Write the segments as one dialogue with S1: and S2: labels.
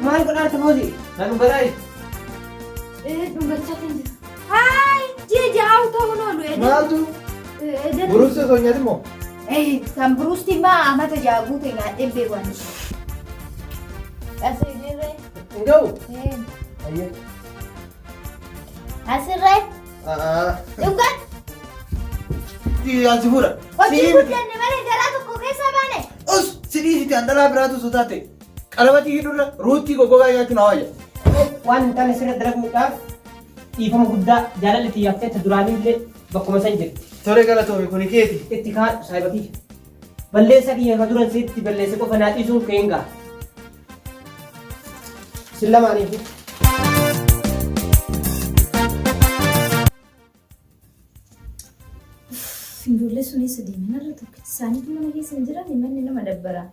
S1: Maal godhaa jirta Foozi?
S2: Nan dhungataa
S3: Dhungachaa kan jira. Haay! Ji'a ja'awu ta'uun oolu.
S2: Maaltu? Buruusti osoo hin nyaatin moo?
S3: Kan buruusti maa amata ja'a guute nyaadheen beeku ani. Asirree.
S2: Hin ga'u? Ayyee.
S3: Asirree. Dhugaan.
S2: Ati fuudha.
S3: Hojii guddanne malee garaa tokko keessa baane.
S2: Us si dhiisiti an dhalaa biraatu osoo taate qalabatii hidhurra ruuttii goggogaa nyaachuun haa wayya.
S1: Waan hin taane sirra dalaguudhaaf dhiifama guddaa jaalalli xiyyaaf ta'e duraanii illee bakkuma san jirti.
S2: Tole galatoomi kuni keeti.
S1: Itti kaadhu saayiba kiyya. Balleessaa kiyya ka duran sitti balleesse qofa naa dhiisuun kee hin ga'a. Sin lamaaniifu.
S3: Ijoollee sun eessa deeman irra tokkichi isaaniitu mana keessa hin jiran manni nama dabbara.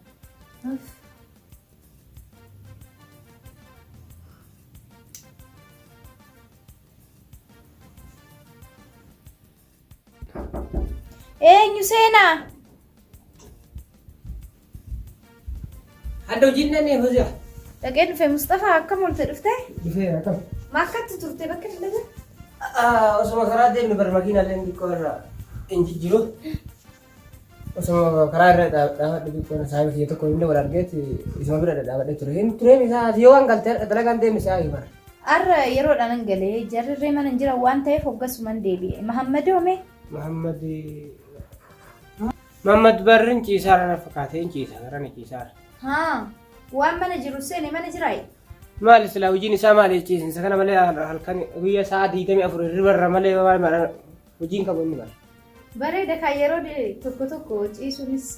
S3: Eenyu seenaa?
S1: Adda hojiin dhannee Fooziyaa.
S3: Dhaqee dhufe Mustafaa akkam oolte dhuftee?
S1: Dhufeera akkam.
S3: Maa akkatti turte bakka dalagaa?
S1: Osoma karaa deemnu bar makiinaallee xiqqoo irra hin jijjiiru. Osoma karaa irra dhaabadhu xiqqoo saayiba kiyya tokko inni wal argeet isuma bira dhaabadhe ture. Hin tureem isaa yoo waan galtee dalagaan deemne isaa bara.
S3: Har'a yeroodhaan hin galee jarrirree mana hin jiran waan ta'eef hoggasuma hin deebi'e. Mahammad hoomee?
S1: Mahammad Mahammad barri hin ciisaara na fakkaatee hin ciisa gara ni ciisaara.
S3: Haa waan mana jiru seene mana jiraayi.
S1: Maali silaa hojiin isaa maali ciisinsa kana malee halkan guyyaa sa'a 24 hirribarra malee waan mara hojiin qabu inni bara.
S3: Bareeda kan yeroo tokko tokko ciisuunis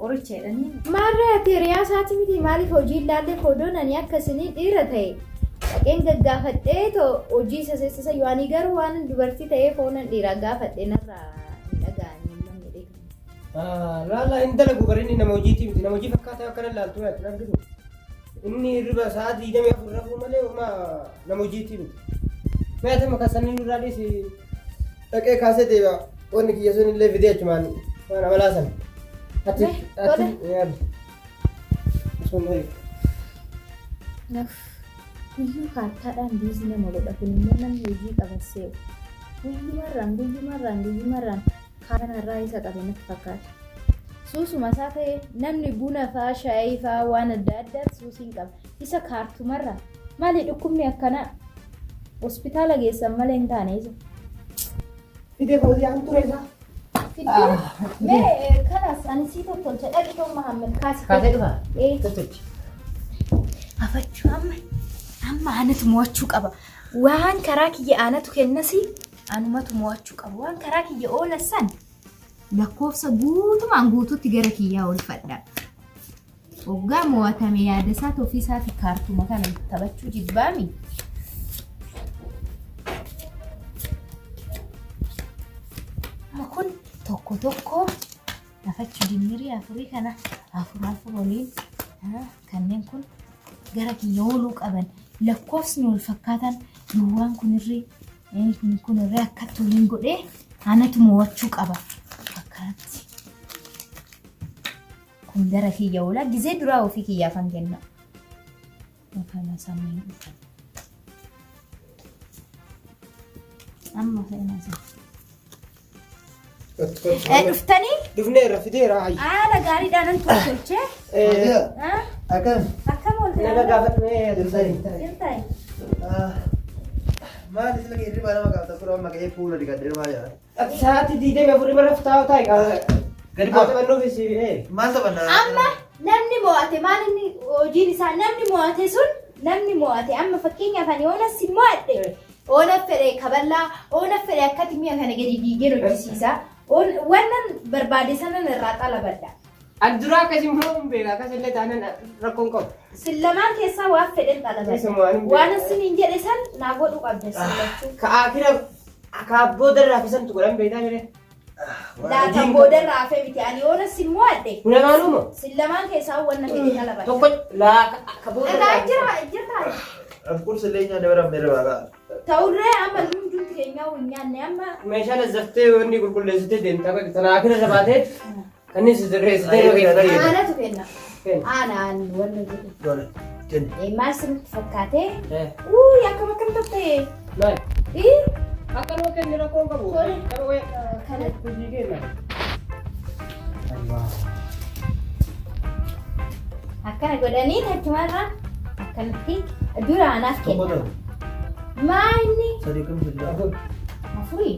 S3: qoricha jedhanii. Maarree ati hiriyaa isaati miti maaliif hojii hin laalleef odoon ani akka isinii dhiira ta'e dhaqeen gaggaafadhee too hojii isa seessisa yoo ani garuu waan dubartii ta'eef oonan dhiiraa gaafadhe narraa hin dhaga'anii uummanni dheekama.
S1: Laala hin dalagu bara inni nama hojiitii miti nama hojii fakkaataa akkana laaltu yaadu hin argitu. Inni hirriba sa'a 24 rafuu malee homaa nama hojiitii miti. Mee ati maka sanii nurraa dhiisi dhaqee kaasee deema wanni kiyya sun illee fidee achumaan waan amalaa sana. Ati
S3: Mee,
S1: ati
S3: tole.
S1: yaadu. Sun eegi.
S3: Naf guyyuu kaartaadhaan biizii nama godha kun immoo namni hojii qaba se'u. Guyyumarraan guyyumarraan guyyumarraan kanarraa isa qabe natti fakkaata. Suusuma isaa ta'e namni buna faa shaayii faa waan adda addaatti suusiin qaba. Isa kaartumarraa maali dhukkubni akkanaa hospitaala geessan malee hin taane isa.
S1: Fidee fooziyaan ture isaa.
S3: Fiddee mee kanas ani sii tottolcha dhaqi too Mahammed kaasi.
S1: Kaasee dhufaa?
S3: Ee.
S1: Tottolchi.
S3: Afachuu amma amma anatu mo'achuu qaba. Waan karaa kiyya anatu kennasi anumatu mo'achuu qaba. Waan karaa kiyya oola san lakkoofsa guutumaan guutuutti gara kiyyaa oolfadha. Hoggaa mo'atame yaada isaa ofii isaati kaartuma kana taphachuu jibbaami. Amma kun tokko tokko lafachuu dimmirii afurii kana afur afur waliin kanneen kun gara kiyya ooluu qaban lakkoofsni wal fakkaatan duwwaan kunirree kun kunirree akkatti waliin godhee anatu mo'achuu qaba akkanatti. Kun gara kiyya oola. Gizee duraa ofii kiyyaafan kenna. Kana sameen dhufa. Amma seenaa sana. Dhuftanii
S1: Dhufneerra fideera hayyi.
S3: haala gaariidhaan nan tolchee.
S2: Akkam.
S3: Akkam oolte?
S1: Naga gaafadhee
S2: Jirtani.
S3: Jirtani.
S2: Maali sila hirriba nama qabda kun amma ga'ee fuula dhiqadhee dhufaa jira.
S1: Ati sa'aatii 24 irra raftaa taa'i
S2: Gadi bu'a.
S1: Taphannuufis ee.
S2: Maal taphanna?
S3: Amma namni mo'ate maal inni hojiin isaa namni mo'ate sun namni mo'ate amma fakkeenyaaf ani oona si mo'adhe oona fedhe kaballaa oona fedhe akkatti mi'a kana gadi diigeen hojjisiisa wannan barbaade sanan irraa xalabadha.
S1: Ani duraa akkasii immoo hin beeka akkas illee taanaan rakkoon qabu.
S3: Sin lamaan keessaa waan fedhen xalabadha.
S1: Keessumaa waan hin beeku.
S3: Waan isiniin jedhe san naa godhuu qabda sin lachuu.
S1: Ka akira ka booda irraa fisantu godhan beektaa jedhee.
S3: Laatan booda irraa hafee miti ani oona sin mo'adhe.
S1: Kun lamaanuu moo?
S3: Sin lamaan keessaa wanna fedhe xalabadha.
S1: Tokko laa ka booda
S3: Dhagaa
S1: irraa
S3: jira jirta.
S2: Of course illee nyaanne bara mirra baqa.
S3: Ta'urree amma hundumti keenyaa hin nyaanne amma.
S1: Meeshaan azzaftee wanni qulqulleessitee deemta. Tana akira irra baatee kanneen sirreessitee yeroo keessatti.
S3: Aanatu kenna.
S1: Kenni.
S3: Aanaan wanna jedhu.
S2: Tole. Kenni.
S3: Maal sinitti fakkaate?
S1: Eh.
S3: Uuy akkam akkam ta'e?
S1: Maal?
S3: Ii
S1: Akka nuu kenni rakkoo hin qabu.
S3: Tole.
S1: Nama wayya.
S3: Kana.
S1: Hojii kenna. Ayyuwaa.
S3: Akkana godhanii achumarraa akkanatti dura anaaf
S2: Tokko
S3: kenna.
S2: ta'u.
S3: Maa inni?
S2: Sadii kam sadii.
S1: Afur.
S3: Afurii.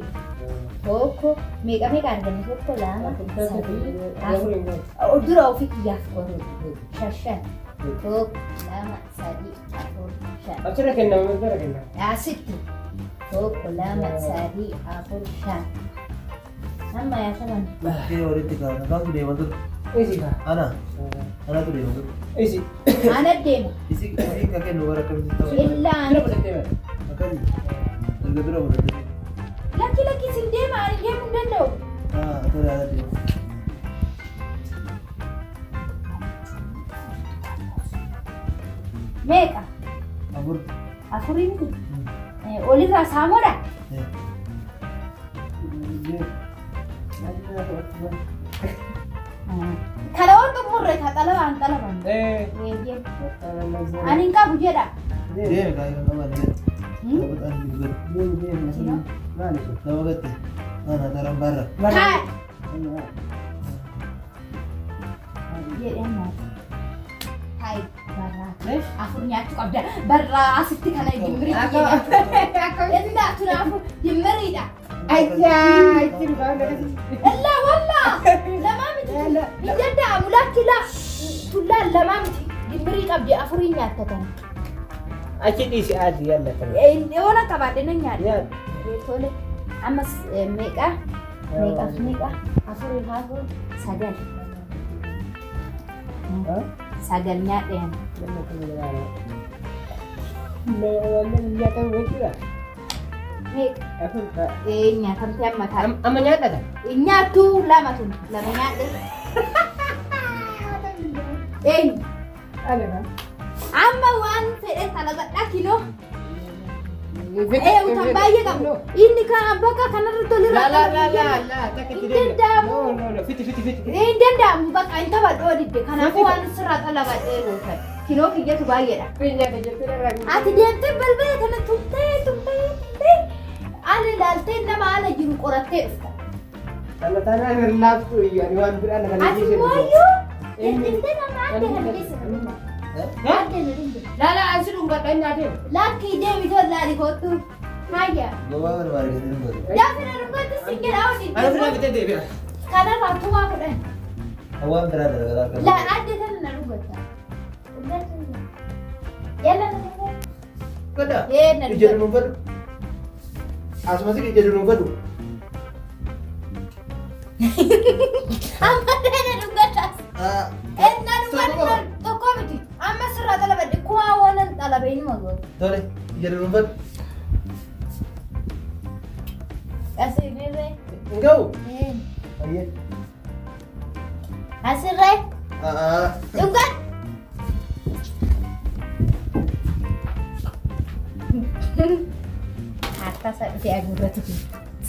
S3: Tokko meeqa meeqa arganne? Tokko, lama, sadii, afur. Dura ofii kiyyaaf godhu. Shan shan. Tokko, lama, sadii, afur, shan.
S1: Achirra kennama mirgara kennama.
S3: Asitti. Tokko, lama, sadii, afur, shan. Amma yaataman.
S2: Kee walitti kaa'u. Kamtu deema ture?
S1: Isi kaa.
S2: Ana. Anatu deema ture.
S1: Isi.
S3: Ana deema.
S2: Isi isi ka kennu bara akkamitti ta'u?
S3: Illaa
S1: Dura
S3: ana.
S1: fudhattee bara.
S2: Akkasi. Erga dura fudhattee.
S3: Lakki lakki isin deema, ani deemuu hin danda'u.
S2: Ah, tole ana deema.
S3: Meeqa?
S2: Afur.
S3: Afurii miti. Olirraa saamoodha.
S2: Eh.
S3: Kana waan xumurre ka xalabaan xalaban.
S1: Eh.
S3: Eeyyee. Ani hin qabu jedha.
S2: Deemi kaa kan qaban jedha. Taphat ani dubbatu.
S1: Deemi deemi. Maali sun?
S2: Nama gatte. Ana taran barra.
S3: Kaa. Jedhee maal? Taayi barraa. Afur nyaachuu qabda. Barraa asitti kana dimmirii nyaachuu. Illaa tun afur dimmiriidha.
S1: Ayyaa ittiin ba'an akkasii.
S3: Illaa wallaa lamaa miti. Hin danda'amu lakki laa. Tullaan lamaa miti. Dimmirii qabdi afurii nyaattatan.
S1: Achi dhiisi aadii yalla kana.
S3: Oola qabaadhe nan nyaadha.
S1: Nyaadhu.
S3: Tole. Ammas meeqa? Meeqaaf meeqa? Afurii afur sagal. Sagal nyaadheen.
S1: Nyaatamu jechuudha.
S3: Meeqa?
S1: Afur ta'a.
S3: Nyaatamtee amma ta'a.
S1: Amma nyaadhata.
S3: Nyaattu lama tun lama nyaadhe. Eenyu?
S1: Alema.
S3: Amma waan fedhe talabadhaa kinoo. Utan baay'ee qabu. Inni kan bakka kanarra tolirra.
S1: La la la la la takka itti
S3: Hin
S1: deebi'a.
S3: danda'amu.
S1: No no no fiti fiti fiti.
S3: Hin danda'amu bakka hin taphadhu didde. Kanaafuu waan sirraa xalabadhee gootan. Kinoo kiyyatu baay'eedha.
S1: Nyaata jettee irraa.
S3: Ati deemtee balbala kana tumtee tumtee tumtee ala ilaaltee nama ala jiru qorattee dhufta.
S1: Kana taanaan hirlaaftu iyyuu ani waan biraa na kana
S3: Ati immoo iyyuu deemtee nama adda kana keessa nama. Adda na dhimbe.
S1: La la ansi dhungadha hin nyaatee.
S3: Lakkii deemi tollaali kottu. Hayya.
S2: Gobaa barbaade gadi dhungatu.
S3: Gaafa na dhungatti si jedha hojii.
S1: Ani ofirraa bitee deebi'a.
S3: Kanarraa tumaa fudhan.
S2: Waan biraa dalagaa harka.
S3: La adda tana na dhungatta. Yalla na dhungatta.
S2: Godha.
S3: Ee na
S2: Ija
S3: dhungatta.
S2: dunuunfadhu. Asumatti ija dunuunfadhu.
S3: Amma na dhungatta.
S2: Ah.
S3: Na dhungatta tokko miti. Amma sirraa xalabadhe kumaa waan xalabee nima gootu.
S2: Tole ija dunuunfadhu.
S3: Asirree.
S2: Hin ga'u. Ayyee.
S3: Asirree.
S2: Ah.
S3: Dhungadhu. Akkasa dhufee aguurratu kun.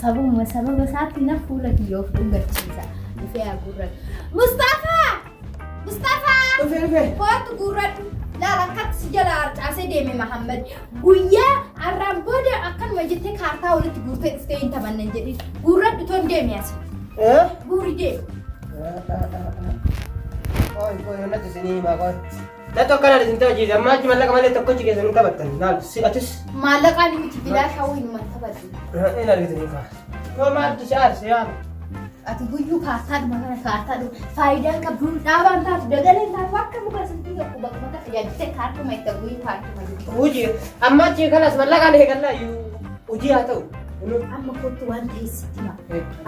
S3: Sababuma sababa isaatti na fuula kiyya of dhungachiisa. Dhufee aguurratu. Mustafaa! Mustafaa!
S1: Dhufee dhufee.
S3: Kootu guurradhu. Laala akkatti si jala harcaasee deeme Mahammad. Guyyaa har'aan booda akkanuma jettee kaartaa walitti guurtee dhuftee hin taphannan jedhin. Guurradhu toon deemi asi.
S1: Eh?
S3: Guuri deemi.
S1: Qoy qoy natti isinii himaa qoy. Natti akkanaan isin taphachiise amma achi mallaqa malee tokkochi keessan hin taphattan. Laal si atis.
S3: Maallaqaan miti bilaashaa wayinuma taphadhu.
S1: Hin argitanii kaa. Yoo maaltu si aarse yaa.
S3: Ati guyyuu kaartaadhuma kana kaartaadhuma faayidaan qabdu dhaabaan taatu dagaleen taatu akka muka silkii tokko bakka bakka tajaajiltee kaartuma itti guyyuu kaartuma jirtu.
S1: Hojii amma achi kanas mallaqaan eegallaa hojii haa ta'u.
S3: Amma kottu waan ta'e sitti hima.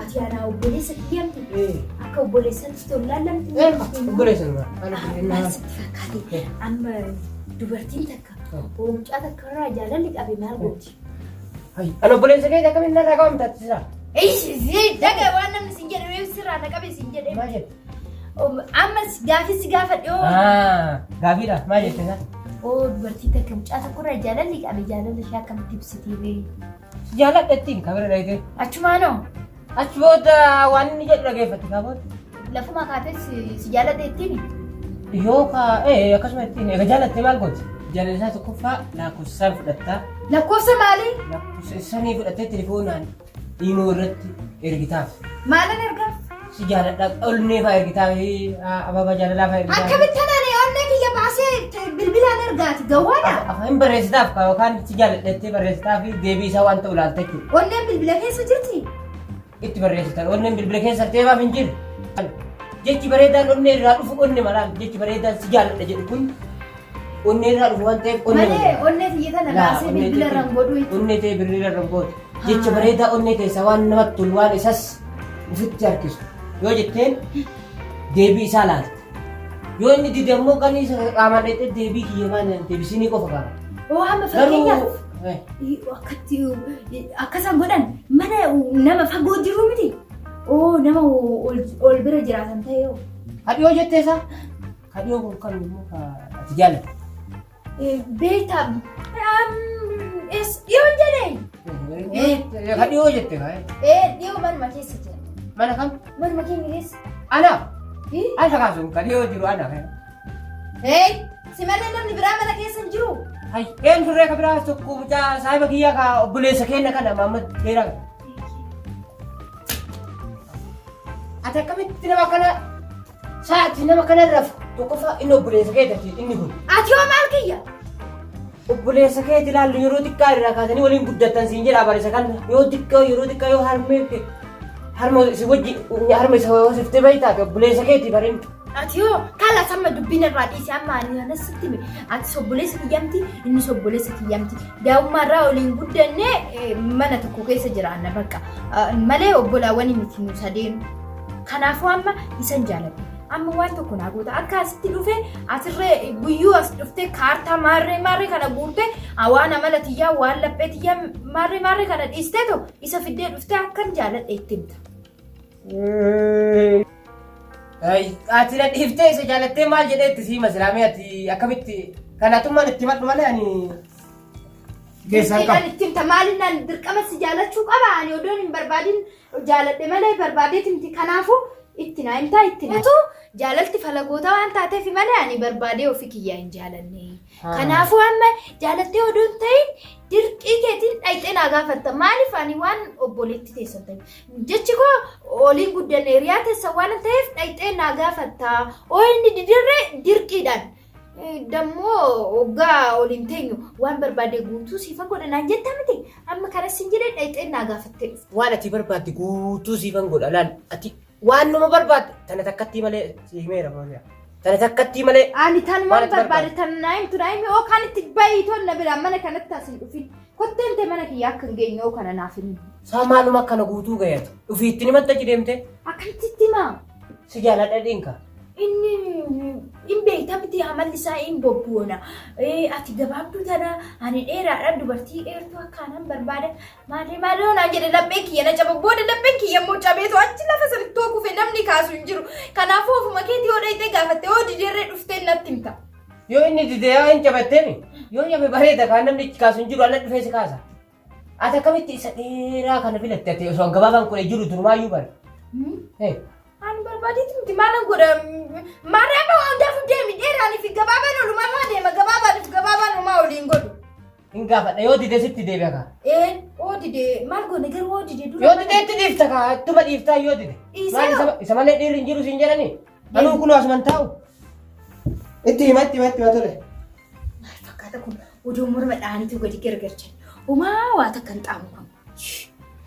S3: Ati anaa obboleessa kiyyamti. Akka obboleessatti tollaan lamti.
S1: Obboleessa numa.
S3: Maal sitti fakkaate? Amma dubartiin takka mucaa takka irraa jaalalli qabe maal gooti?
S1: Ani obboleessa keenya akkamiin narraa qabamta ati
S3: Daga waan namni sin jedhe sirraa na qabe sin jedhe.
S1: Maal jette?
S3: Amma gaafii si gaafadhe oo.
S1: Gaafiidha maal jette isaa?
S3: Oo dubartii takka mucaa tokko irraa jaalalli qabe jaalala ishee akkamitti ibsitee bee?
S1: Jaaladha ittiin kabira dhayitee.
S3: Achumaanoo
S1: Achi booda waan inni jedhu dhageeffatti kaa booda.
S3: Lafuma kaatee si jaalladhe ittiin.
S1: Yoo ka akkasuma ittiin eega jaalatte maal gooti? Jaalala isaa tokkoffaa lakkoofsa isaan fudhattaa.
S3: Lakkoofsa maalii?
S1: Lakkoofsa isaanii fudhattee telefoonaan imoo irratti ergitaaf.
S3: Maalan ergaaf?
S1: Si jaaladha onnee fa'aa ergitaaf ababaa jaalalaa fa'aa ergitaaf.
S3: Akkamitti anaan onnee kiyya baasee bilbilaan ergaati gawwaadha?
S1: Afaan barreessitaaf yookaan si jaaladhattee barreessitaaf deebii isaa waan ta'u ilaalta jechuudha.
S3: Onneen bilbila keessa jirti?
S1: Itti barreessitan onneen bilbila keessa teebaaf hin jiru. Jechi bareedaan onnee irraa dhufu onne malaan jechi bareedaan si jaaladha jedhu kun onnee irraa dhufu waan ta'eef onnee
S3: Malee onnee tiyya tana baasee bilbila irraan godhuu jechuudha.
S1: Onnee ta'e bilbila irraan gootu. Jecha bareedaa onnee keessaa waan namatti tolu waan isas ofitti harkisu yoo jetteen deebii isaa laalta. Yoo inni dide ammoo kan isa qaamaan dhaqxee deebii kiyya maal deebisinii qofa qaba.
S3: Oo amma
S1: Garuu
S3: fakkeenyaaf akkatti akkasaan godhan mana nama fagoo jiru miti. Oo nama ol bira jiraatan ta'e yoo.
S1: Kadhiyoo jettee isaa kadhiyoo kun kan immoo ati jaallatte.
S3: Beektaa dhiyoon jedhee.
S1: Kadhiyoo jette kaa.
S3: Dhiyoo manuma keessa jira.
S1: Mana kam?
S3: Manuma keenya keessa.
S1: Ana. Ana kaasuun kadhiyoo jiru ana.
S3: Si malee namni biraa mana keessa hin jiru.
S1: Hay, een turree ka biraa tokko mucaa saahiba kiyyaa ka obboleessa keenya kana Mahammad Dheeraa. Ati akkamitti nama kana sa'aati nama kana rafu tokkoffaa inni obboleessa keeti inni kun.
S3: Ati hoo maal kiyya?
S1: Obboleessa keeti ilaallu yeroo xiqqaa irraa kaasanii waliin guddattan siin jedha barisa kan yoo xiqqaa yeroo xiqqaa yoo harmee harma si wajji harma isa hoosiftee bahi taate obboleessa keeti barin.
S3: Ati hoo kalas amma dubbiin irraa dhiisi amma ani anas sitti hime ati obboleessa kiyyamti innis obboleessa kiyyamti daa'ummaa irraa waliin guddanne mana tokko keessa jiraanna bakka malee obbolaawwan miti nu sadeenu kanaafuu amma isan jaaladhe amma waan tokko naa goota akka asitti dhufe asirree guyyuu as dhuftee kaartaa maarree maarree kana guurte waan amala tiyyaa waan laphee tiyyaa maarree maarree kana dhiistee too isa fiddee dhuftee akkan jaaladhe itti himta.
S1: Ati na dhiiftee isa jaalattee maal jedhee itti siima silaamee ati akkamitti kanaatummaan itti madhu malee ani keessaan
S3: Dirqiidhaan
S1: qabu.
S3: itti himta maaliin dirqama si jaalachuu qaba ani odoon hin barbaadin jaaladhe malee barbaadeet himti kanaafuu itti naa himtaa itti naa. Utuu jaalalti falagoota waan taateef malee ani barbaadee ofii kiyyaa hin jaalanne. Kanaafuu amma jaalattee odoo hin ta'in dirqii keetiin dhayxee naa gaafatta. Maaliif ani waan obboleetti teessan ta'e. Jechi koo oliin guddanne hiriyaa teessan waan ta'eef dhayxee naa gaafatta. Oo inni didirree dirqiidhaan. Dammoo hoggaa oliin teenyu waan barbaade guutuu siifan godha naan jetta miti. Amma kanas sin jedhee dhayxee naa gaafattee dhufte.
S1: Waan ati barbaadde guutuu siifan godha laal ati waan numa barbaadde tana takkattii malee si himeera booriyaa. Tana takkattii malee.
S3: Ani tanumaan
S1: Waan ati
S3: barbaade tana naa himtu naa himi oo kan itti bahii toon na biraa mana kanatti as hin dhufin. Kotteen tee mana kiyya akka hin geenye oo kana naaf hin himi.
S1: Saa maaluma akkana guutuu gayatu. Dhufii itti himatta achi deemtee.
S3: Akkamitti itti himaa?
S1: Si jaaladha dhinka.
S3: Inni hin beekta miti amalli isaa hin bobboona. Ati gabaabduu tana ani dheeraadha dubartii dheertuu akka anan barbaada. Maali maali naan jedhe lapheen kiyya na caba booda lapheen kiyya immoo cabeetu achi lafa sanitti kufe namni kaasu hin jiru. Kanaafuu ofuma keetii yoo dhayxee gaafatte yoo dideerree dhuftee natti himta.
S1: Yoo inni dide yaa hin cabatteemi. Yoo cabe bareeda kaan namni ichi kaasu hin jiru alla dhufee si kaasa. Ati akkamitti isa dheeraa kana filatte ati osoo gabaabaan kun jiru durumaayyuu bara.
S3: Ani barbaadeeti miti maalan godha maarree amma waan hundaafuu deemi dheeraanii fi gabaabaan olumarraa deema gabaabaan fi gabaabaan homaa oliin godhu.
S1: Hin gaafadha yoo dide sitti deebi'a kaa.
S3: Ee oo dide maal goone garuu oo dide dura.
S1: Yoo dide itti dhiifta kaa ittuma dhiiftaa yoo dide.
S3: Dhiisee
S1: Maal
S3: hoo?
S1: isa malee dhiirri hin jiru siin jedhanii. Anuu kunoo asuman taa'u.
S2: Itti hima itti hima itti hima tole.
S3: Maal fakkaata kun odoo morma dhahaniitu gadi gargalchan. Homaa waa takka hin xaamu kun.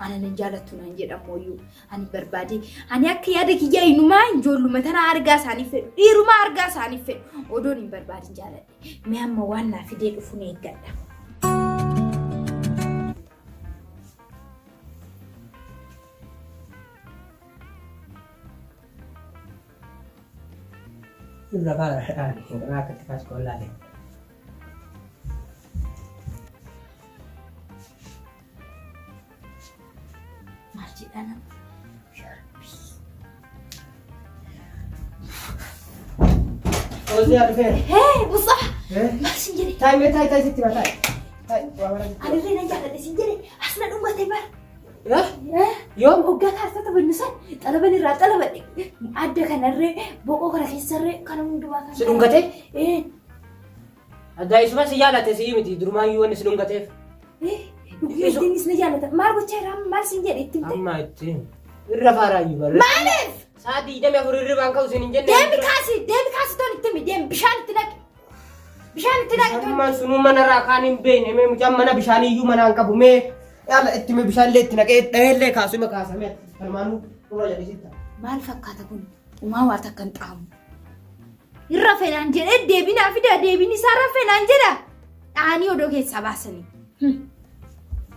S3: Ana nan jaalattu naan jedhamu ani barbaade ani akka yaada kiyyaa inumaa ijoolluma tana argaa isaanii fedhu dhiirumaa argaa isaanii fedhu odoon hin barbaadin jaaladhe. Mee amma waan naa fidee dhufu ni eeggadha.
S1: Irra baala akka itti kaasu qollaale.
S3: Maal jedhaa nama? Yaa Rabbi.
S1: Oozii dhufeera.
S3: Hee Mustafa maal sin jedhe?
S1: Taa'ii mee taa'ii taa'ii sitti hima taa'ii. Taa'ii waa bara.
S3: Ani illee nan jaaladhe sin jedhe as na dhungate bara.
S1: Eh? Yoom?
S3: Hoggaa kaartaa taphannu san xalaban irraa xalabadhe. Adda kanarree boqoo kana keessarree kana hundumaa kan.
S1: Si dhungatee?
S3: Eh,
S1: Addaa isuma si jaalate si miti durumaayyuu wanni si dhungateef.
S3: eh, dhuguma ittiin na jaalata. Maal gochaa jira amma maal siin jedhe itti himte?
S1: Amma ittiin irra faaraayyuu barre.
S3: Maaliif?
S1: Sa'a 24 hirribaan ka'u siin hin jenne.
S3: Deemi kaasi, deemi kaasi toon itti himi, deemi bishaan itti naqi. Bishaan itti naqi toon.
S1: Bishaan sunuu manarraa kaan hin beekne mee mucaan mana bishaaniyyuu manaan qabu mee yaala itti mee bishaanillee itti naqee dhaheellee kaasu ima kaasamee kanumaanuu nurra jedhisitta.
S3: Maal fakkaata kun? Umaa waa takka hin xaamu. Irra fenaan jedhee deebinaa fida deebiin isaa irra fenaan jedha. Dhaanii odoo keessaa baasanii.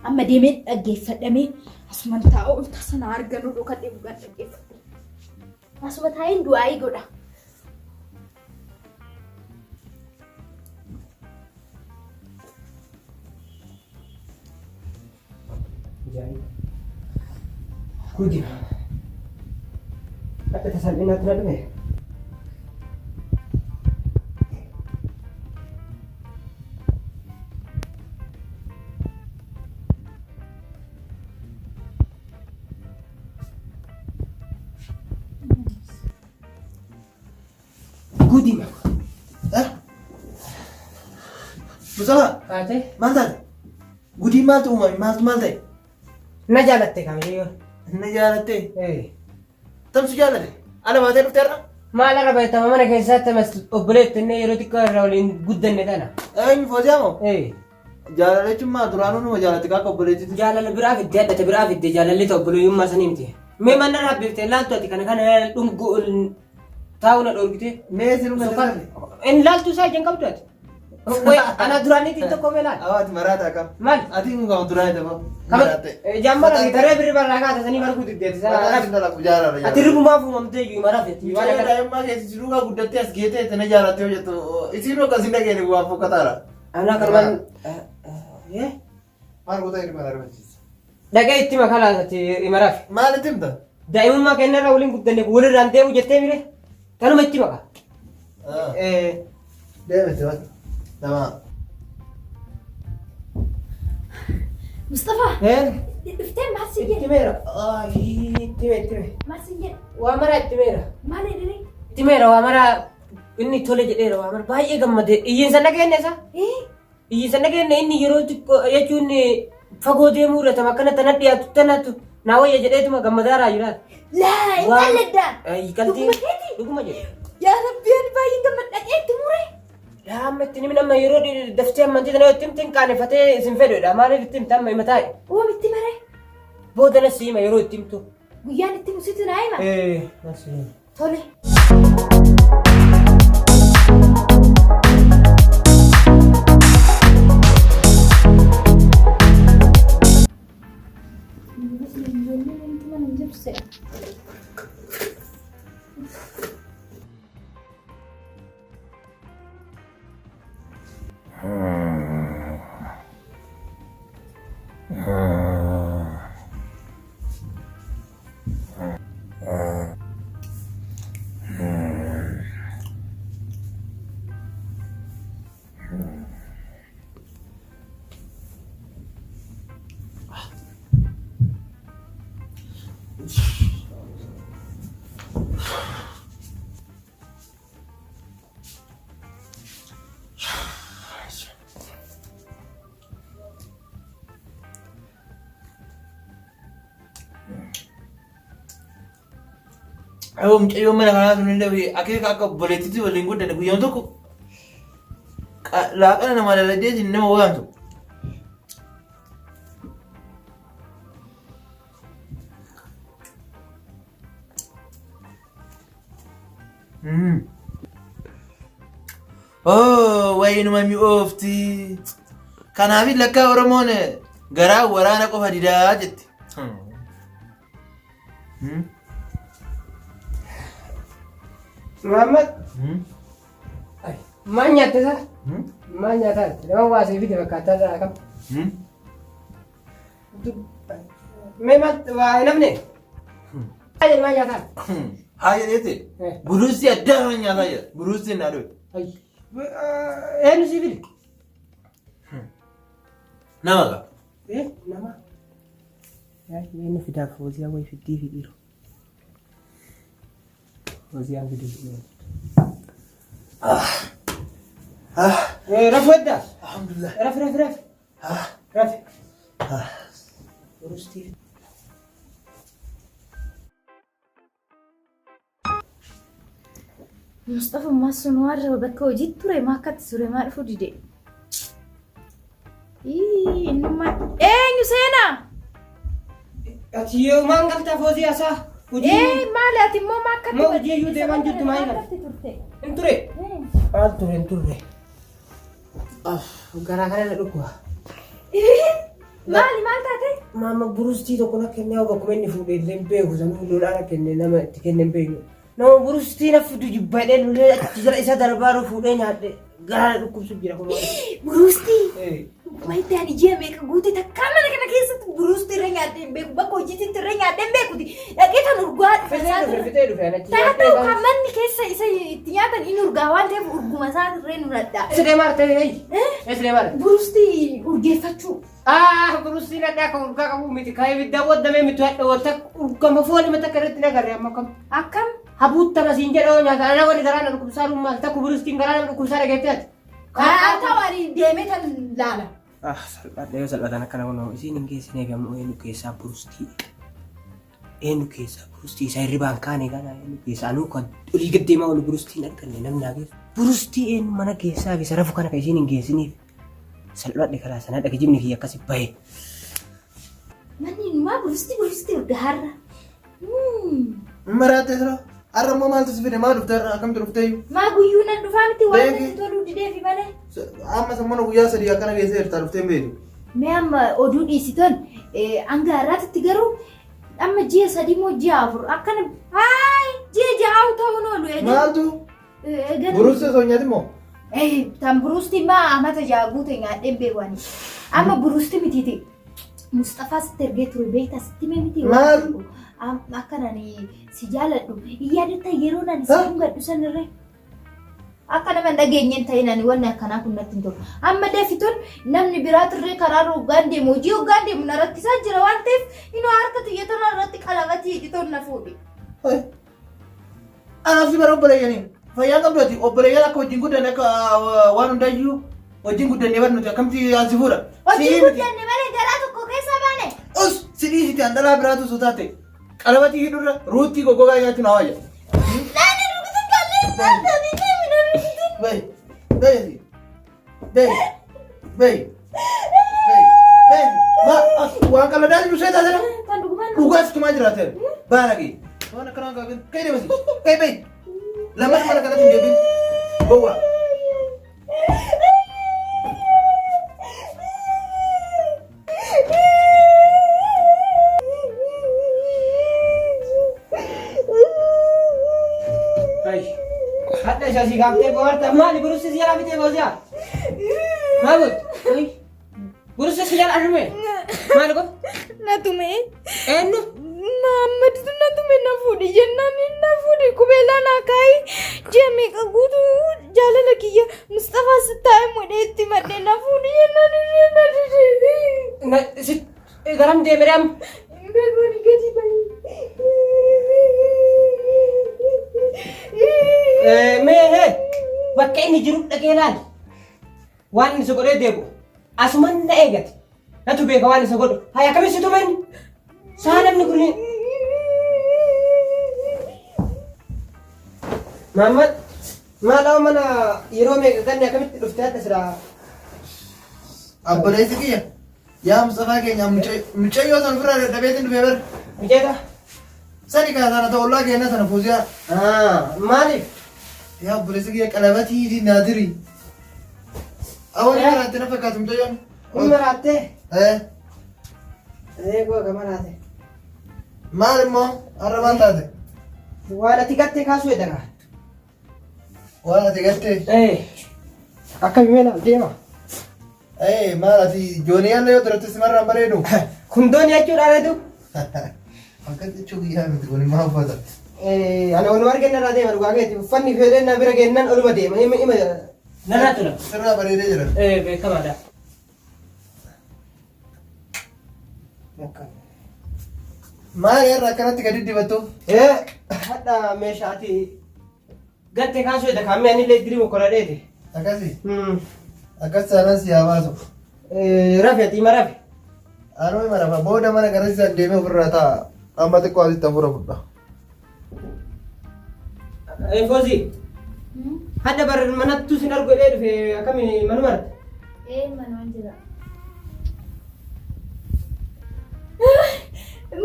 S3: Amma deemee dhaggeeffadhamee asuman taa'u tasa na argan odoo kan deemu gan dhaggeeffadhe. Asuma taa'een du'aayii godha.
S1: Ajaa'iba. Gudi. Akka tasalphinaatti na dhufe. Gudi.
S2: Eh? Mustafa,
S1: Kaatee.
S2: maal taate? Gudii maaltu uumame? Maaltu maal ta'e?
S1: Na jaalatte kaamillee.
S2: Na jaalattee?
S1: Eh.
S2: Tamsu jaalate? Ala baatee dhufte har'a?
S1: Maal arra beektama mana keessatti amas obboleetti inni yeroo xiqqoo irraa waliin guddanne tana.
S2: Eenyu Fooziyaa moo?
S1: Eh.
S2: Jaalala jechuun maa duraanuu numa jaalatti kaaka obboleettitti.
S1: Jaalala biraa fidde adda biraa fidde jaalalli ta'u obboleeyyummaa sanii miti. Mee mana rabbiifte laaltu ati kana kana dhungu taa'u na dhoorgite.
S2: Mee si dhungate sana?
S1: Inni laaltu isaa ijaan qabdu ati. Way ana duraaniitiin tokko mee laal.
S2: Awwa ati maraata akkam?
S1: Maal?
S2: Ati kun kama duraanii ta'u.
S1: Ijaan mara taree birri barraa kaata sanii marguu diddeeti. Ati ribumaaf uumamtee iyyuu mara feeti.
S2: Waan akka daa'immaa keessa si duukaa guddattee as geetee itti na jaalattee hojjettu isiin akka isin dhageene waan fokkataadha.
S1: Anaa kanumaan.
S2: Maal goota hirma arbachiisa?
S1: Dhaqee itti makalaa ati imaraaf.
S2: Maal itti himta?
S1: Daa'imummaa kennarraa waliin guddanne walirraan deemu jettee mire tanuma itti maka.
S2: Deemte waan. Nama.
S3: Mustafa, dhuftee maal siin
S1: Itti
S3: jedhe?
S1: meera. Itti mee itti mee.
S3: Maal siin jedhe?
S1: Waa maraa itti meera.
S3: Maal jedhee?
S1: Itti meera waa maraa inni tole jedheera waa mara baay'ee gammade. Iyyiinsa nageenya isaa. Iyyiinsa nageenya inni yeroo xiqqoo jechuun fagoo deemuu irra tama akkana tana dhiyaatu tanatu naa wayya jedheetuma gammadaaraa jira.
S3: Laa hin qalladdaa.
S1: Qalbii
S3: Dhuguma keeti?
S1: dhuguma jedhe.
S3: Yaa Rabbi ani baay'een gammad dhaqee itti mure.
S1: Laa amma itti nimi nama yeroo daftee amantii tana yoo itti himte hin qaanefatee isin fedhudha. Maaliif itti himte amma hima taa'e.
S3: Oom itti mare.
S1: Booda na siima yeroo itti himtu.
S3: Guyyaan itti musitu naa hima.
S1: Ee na siima.
S3: Tole. Ijoolleen wanti mana hin jirtu se'a.
S2: Aboo mucayyoo mana kanaa sun illee akeeka akka obboleettiitti waliin guddanne guyyaan tokko laaqana namaa dalagdee isin nama waamtu. Oh, wayinuma mi'oofti. Kanaaf lakkaa Oromoon garaa waraana qofa didaa jetti.
S1: Muhammad maal nyaatte isaa? Maal nyaataa jirti? Nama waa asii fide fakkaataa irraa kam? Mee maal waa hin hafne? Maal maal nyaataa?
S2: Haa jedheeti. Buruusii addaa kana nyaataa jira. Buruusii naa dhufe.
S1: Eenyu sii fide?
S2: Nama gaa.
S1: Nama. Eenyu fidaaf fooziyaa wayi fiddii fi dhiiroo. Fooziyaan fiduu. Rafu edda.
S2: Alhamdulillah.
S1: Rafi rafi rafi. Rafi. Burustii.
S3: Mustafa sun warra bakka hojiitti ture maa akkatti ture maa dhufuu dide. Ii, Innummaa eenyu seenaa?
S1: Ati yoo maan galtaa fooziyaa isaa? Hojii.
S3: Ee maali ati immoo maa akkatti
S1: Moo hojii iyyuu deemaan jirtu maa hin
S3: akkatti turte?
S1: Hin ture. Maal ture hin turre. Garaa kana na dhukkuba.
S3: Maali maal taate?
S1: Maama burustii tokko na kennee bakkuma inni fuudhee illee hin beeku sanuu lolaa na kenne nama itti kenne hin beeknu. Nama burustii na fidu jibbadhee lolee achi jala isa darbaaru fuudhee nyaadhe garaa na dhukkubsu jira kun.
S3: Buruustii.
S1: Eh.
S3: Wayitti ani ji'a meeqa guute takkaa mana kana keessatti buruustii irra nyaadhee hin beeku bakka hojiitti irra nyaadhee hin beekuti. Dhaqee tan urgaa dhufe
S1: Fitee
S3: isaa
S1: dhufe
S3: turre.
S1: fitee dhufe anachi.
S3: Taa ta'u kan manni keessa isa itti nyaatan inni urgaa waan ta'eef urguma isaa irree nu dhadhaa.
S1: Eessa deemaa jirta hey? Eessa deemaa jirta?
S3: Buruustii urgeeffachuu.
S1: Ah burustiin hadhaa kan urgaa qabu miti kan ibidda waddamee miti hadha wanta urgama foolii mata akka irratti nagarre amma kam.
S3: Akkam?
S1: Habuuttama siin jedhoo nyaata ana wani garaa na dhukkubsaa maal takku burustiin garaa na dhukkubsaa dhageetti ati.
S3: Haa ta'u ani deemee tan laala.
S1: Ah salphaadha yoo salphatan akkana kunoo isiin hin geessineef ammoo eenyu keessaa burustii. Eenyu keessaa burustii isa hirribaan kaane kana eenyu keessaa anuu kan olii gad deemaa oolu burustiin arganne namni haa geessu. Burustii eenyu mana keessaa fi sarafu kana kan isiin hin geessiniif. Salphadhe karaa sana dhaqe jibni kiyya akkasi bahe.
S3: Manni inumaa burusti burusti urgaarra.
S2: Maraattee sira. Har'a immoo maaltu si fide? Maal dhufte har'a? Akkamtu dhufte iyyuu?
S3: Maa guyyuu nan dhufaa miti waan
S2: Beeki.
S3: natti toluu dideefi malee.
S2: Amma sammuna guyyaa sadii akkana geessee jirta dhuftee hin beektu.
S3: Mee amma oduu dhiisiton hanga har'aatitti garuu amma ji'a 3 moo ji'a 4 akkana haay ji'a ja'aa'u ta'uun oolu eegan.
S2: Maaltu?
S3: Eegan.
S2: Buruusti osoo hin nyaatin moo?
S3: Tan buruusti maa amata ja'a guute nyaadheen beeku ani. Amma buruusti mitiiti. Musxafaa sitti ergee ture beektaa sitti himee miti.
S2: Maal?
S3: Akka nani si jaaladhu. Hin yaadatta yeroo nani si
S2: Ha?
S3: dhungadhu sanirree. Akka nama hin dhageenyeen ta'in ani wanni akkanaa kun natti hin tolu. Amma dafituun namni biraatirree karaa hoggaan deemu hojii hoggaan deemu na rakkisaa jira waan ta'eef inuu harka xiyya tana irratti qalabatii hidhitoon na fuudhi.
S2: Hai. Anaaf si bara obboleeyyaniin. Fayyaa qabdu ati obboleeyyan akka wajjin guddanne akka waan hundayyuu wajjin guddanne bar nuti akkamti aan si fuudha.
S3: Hojii
S2: Sii miti.
S3: guddanne malee garaa tokko keessa baane.
S2: Us si dhiisiti an dhalaa biraatu osoo taate qalabatii hidhurra ruuttii goggogaa nyaachuu na wayya.
S3: Naani rukutuun kallee isaanii deemi na rukutuun.
S2: Bay bay bay bay bay bay ma waan qaladaa jiru seetaa sana.
S3: Kan dhugumaan
S2: Dhugaas tumaa jiraate. Baarage. Waan akkanaa gaafin. Kai deemasi. Kai bay. Lammas mana kanatti hin deebiin. Gowwaa.
S1: Hadha isa si gaaftee bohaarta maali burussi si jalaa fixee boosiyaa? Maal gootu? Burussi si jalaa dhume? Maal gootu?
S3: Na tume.
S1: Eenyu?
S3: Mahammaditu na tume na fuudhi jennaan inni na fuudhi qubeelaa naa kaayi ji'a meeqa guutuu jaalala kiyya Mustafaa sittaa'e mudhee itti madhee na fuudhi jennaan inni na dide.
S1: Na si garam deemere amma?
S3: Hin beeku ani gadi bahe.
S1: Mee hee bakka inni jiru dhaqee laali. Waan inni si godhee deebi'u. Asuman na eegate. Natu beeka waan isa godhu. Hayi akkamitti si tume inni? Saa namni kun. Maamad maal amma mana yeroo meeqa ganne akkamitti dhufte hadha silaa.
S2: Obboleessi kiyya yaa Mustafaa keenya mucayyoo san ofirraa dadhabeetiin dhufee bar.
S1: Muceeta?
S2: Sani kaa sana ta'u ollaa keenya sana fuusiyaa.
S1: Maaliif?
S2: Yaa obboleessi kiyya qalabatii naadiri. Awwan maraatte na fakkaatu mucayyoon.
S1: Kun maraattee?
S2: Eh.
S1: Eeguu akka maraate.
S2: Maal immoo har'a maal taate?
S1: Waan ati gattee kaasuu edda.
S2: Waan ati gattee?
S1: Ee. Akka bimee laal deema.
S2: Ee maal ati jooniyaan yoo turetti simarraan bareedu.
S1: Kun doonii jechuudha reetu.
S2: Akkas jechuu guyyaa miti kun maa uffata.
S1: Ani oluma argenne irraa deema dhugaa keeti. Uffanni fedheen na bira geennan oluma deema. Ima ima narraa tola.
S2: Sirraa bareedee jira.
S1: Ee beekamaadha.
S2: Maal irra akkanatti gadi dibattuuf?
S1: Hadha meeshaa ati gatte kaasuu jedha kaammee anillee dirii mokkoradheeti.
S2: Akkasi. Akkas taanaan si haa baasu.
S1: Rafe ati ima rafe.
S2: Anuu ima rafa. Booda mana garasiisaan deemee ofirraa taa'a. Amma xiqqoo asitti hafuura fudha.
S1: Foozii. Hadha bar manattuu sin argu jedhee dhufe akkami manuma argite?
S3: Ee manumaan jira.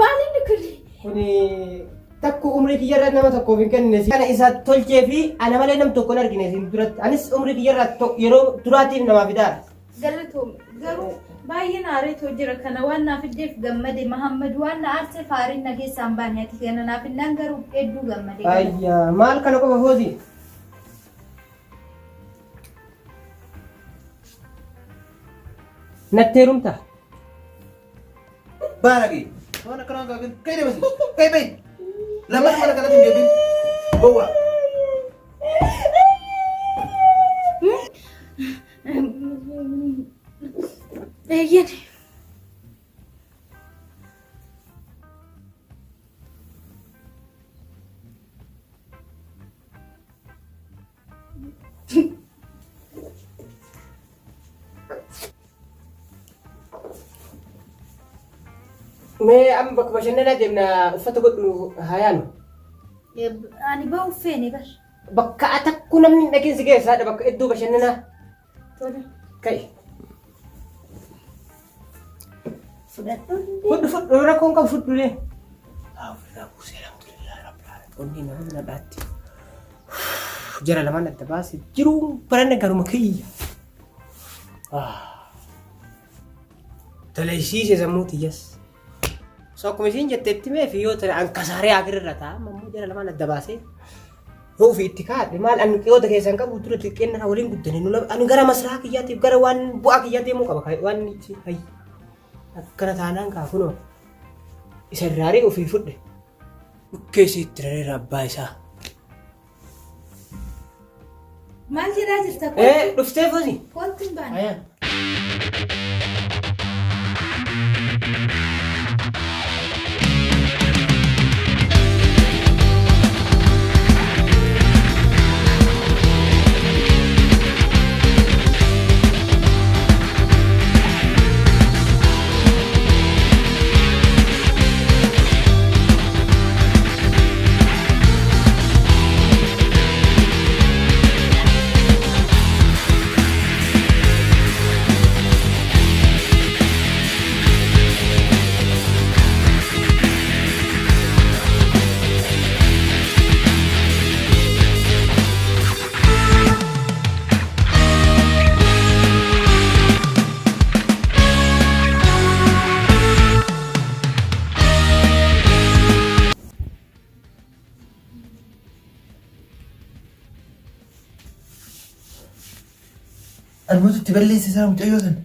S3: Maal inni kun?
S1: Kuni takku umrii kiyyarra nama tokkoof hin kennine. Kana isa tolchee fi ana malee nam tokko hin argine isin duratti. Anis umrii kiyyarra yeroo duraatiif namaa fidaara.
S3: Galatoomi. Garuu baay'een aareetoo jira kana waan naaf fiddeef gammade Mahammad waan na aarseef aariin na keessaa hin baane ati kana naaf finnaan garuu hedduu gammade.
S1: Ayyaa maal kana qofa Foozii? Natti heerumtaa?
S2: Baarage. Waan akkanaa gaafin. Kai deemasi. Kai bai. Lamman mana kanatti hin deebiin. Gowwaa.
S3: Eeyyeen.
S1: Mee amma bakka bashannanaa deemna uffata godhu haa yaanu.
S3: Ani ba'uuf feene bar.
S1: Bakka atakku namni hin dhaqin si geessaadha bakka iddoo bashannanaa.
S3: Tole.
S1: Ka'i.
S3: Fudhadhu.
S1: Fudhu fudhu rakkoon qabu fudhu lee. Haa ofirraa buusee alhamdulillah rabbil alamin. Onnee nama bira dhaatti. Jara lamaan adda baase jiruun barana garuma kiyya. Dalagsiise sammuu tiyyas. So akkuma isiin jettetti mee fi yoo ta'e an kasaaree akirra ta'a amma immoo jara lamaan adda baasee yoo ofii itti kaadhe maal an qiyyoota keessan qabu dura xiqqeen irraa waliin guddane nu ani gara maslaa kiyyaatiif gara waan bu'aa kiyyaa deemuu qaba waan hayyi akkana taanaan kaa kunoo isa irraarii ofii fudhe dhukkee isii itti rareera abbaa isaa.
S3: Maal jedhaa jirta?
S1: Ee dhuftee fozi.
S3: Kottu hin baane.
S1: Ayaan.
S2: Almuutu itti balleesse isaa mucayyoo sana.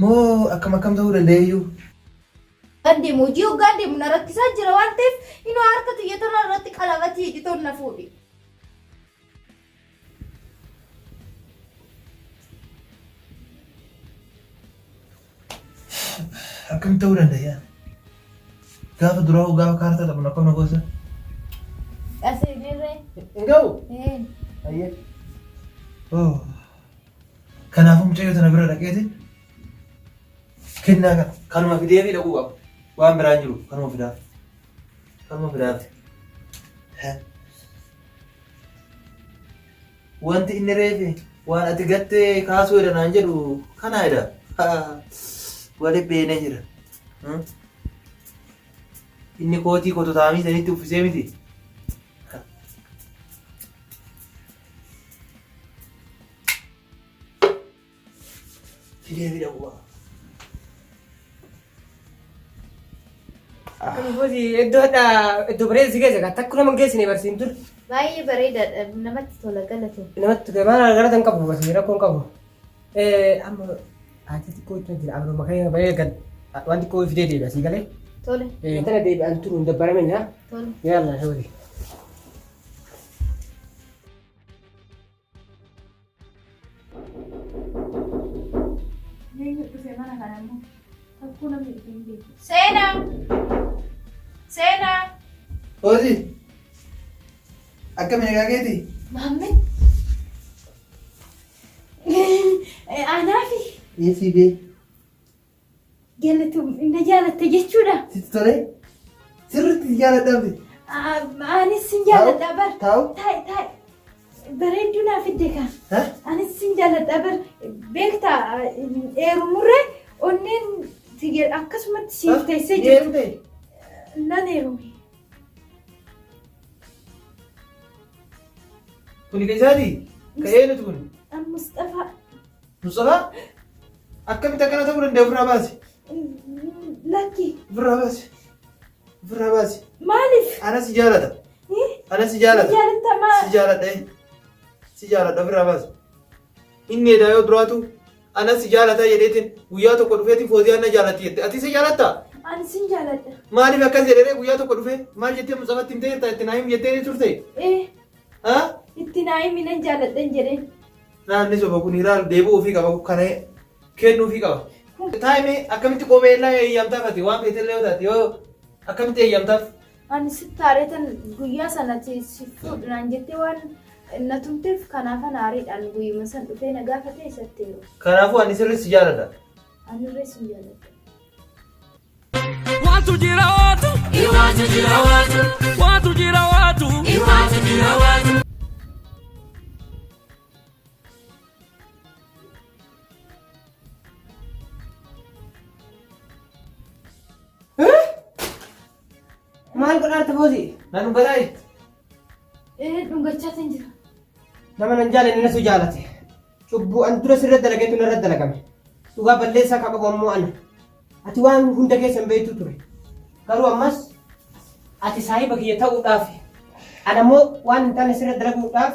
S2: Moo akkam akkam ta'uu danda'eeyyuu?
S3: Hoggaan deemu hojii hoggaan deemu na rakkisaa jira waan ta'eef inuu harka xiyya tana irratti qalabatii hidhitoon na fuudhi.
S2: Akkam ta'uu danda'a? Gaafa duraa hoo gaafa kaartaa taphnu akkam na gosa?
S3: Aseenirree.
S2: Hin ga'u?
S3: Ee.
S2: Ayyee. Oh. Kanaafuu mucayyoo tana bira dhaqeetiin kennaa kana kanuma fidee fi dhaquu qaba. Waan biraan jiru kanuma fidaaf. Kanuma fidaaf. Wanti inni reefe waan ati gattee kaasuu jedha naan jedhu kana jedha. Wali beenee jira. Inni kootii kototaamii sanitti uffisee miti. Fidee fida bu'aa.
S1: Akkami fozi iddoo hadha iddoo bareeda si geesse kaa takku nama hin geessine barsiin dur.
S3: Baay'ee bareedaadha namatti tola galatoomi.
S1: Namatti tola maal galata hin qabu barsiin rakkoo hin qabu. Amma haati xiqqoo itti jira abiruma makee baay'ee gad waan xiqqoo fidee deebi'a sii galee.
S3: Tole.
S1: Tana deebi'an turu hin dabbaramin haa.
S3: Tole.
S1: Yalla hawli.
S3: Eenyu dhufe mana kana immoo? Takkuu namni dhufe hin beeku. Seenaa! Seenaa.
S2: Hoosi. Akkami nagaa keeti?
S3: Maammed. Anaafi
S2: Eesii bee.
S3: galatu na jaalatte jechuudha.
S2: Sitti tolee? Sirriitti si jaaladhaa miti?
S3: Anis sin jaaladha bar.
S2: Taa'u.
S3: Taa'i taa'i. Bareedduu naa fidde kaa.
S2: Ha?
S3: Anis sin jaaladha bar. Beektaa heerumurree onneen akkasumatti siif teessee
S2: Ni
S3: jirti.
S2: heerumte?
S3: Nan heerume.
S2: Kuni ka isaati? Ka eenyuti kun?
S3: An Mustafaa.
S2: Mustafaa? Akkamitti akkana ta'uu danda'a ofirraa baasi?
S3: Lakki.
S2: Ofirraa baasi. Ofirraa baasi.
S3: Maaliif?
S2: Ana si jaalata. Ana si jaalata.
S3: Jaalatamaa.
S2: Si jaaladha. eh. Si jaaladha ofirraa baasi. Inni edaa yoo duraatu ana si jaalata jedheetiin guyyaa tokko dhufeetiin Fooziyaan na jaalatti jette. Ati isa jaalattaa?
S3: Ani sin jaaladha.
S2: Maaliif akkas jedhee guyyaa tokko dhufee maal jettee Mustafatti himtee jirta itti naa him jettee ni turte?
S3: Eh,
S2: Ha?
S3: itti naa himi nan jaaladhan jedheen.
S2: Naanni soba kun hiraal deebi'uu ofii qaba kana kennuu ofii qaba. Taa'imee akkamitti kophee illaa eeyyamtaaf ati waan feete illee yoo taate yoo akkamitti eeyyamtaaf?
S3: Ani sitti aareetan guyyaa sana si fuudhu naan jettee waan na tumteef kanaafan aariidhaan guyyuma san dhufee na gaafate isatti yeroo.
S2: Kanaafuu ani sirriitti si jaaladha.
S3: Anirree sin jaaladha.
S4: Watu jira watu. Iwatu jira watu. Watu jira watu. Iwatu jira watu.
S1: Maal godhaarta Foozii?
S2: Nan dhungataa jirti.
S3: Eh, dhungachaatiin jira.
S1: Nama nan jaalanne nasu jaalate. Cubbuu an dura sirra dalagetu narra dalagame. Dhugaa balleessaa kan qabu ammoo ana. Ati waan hunda keessa hin beektu ture. Garuu ammas ati saahiba kiyya ta'uudhaaf ana ammoo waan hin taane sirra dalaguudhaaf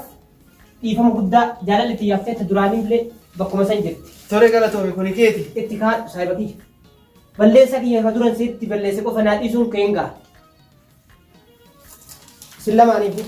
S1: dhiifama guddaa jaalalli tiyyaaf ta'e ta duraanii illee bakkuma san jirti.
S2: Tole galatoomi kuni keeti.
S1: Itti kaadhu saahiba kiyya. Balleessaa kiyya ka duran sitti balleesse qofa naa dhiisuun kee hin ga'a. Isin lamaaniifuu.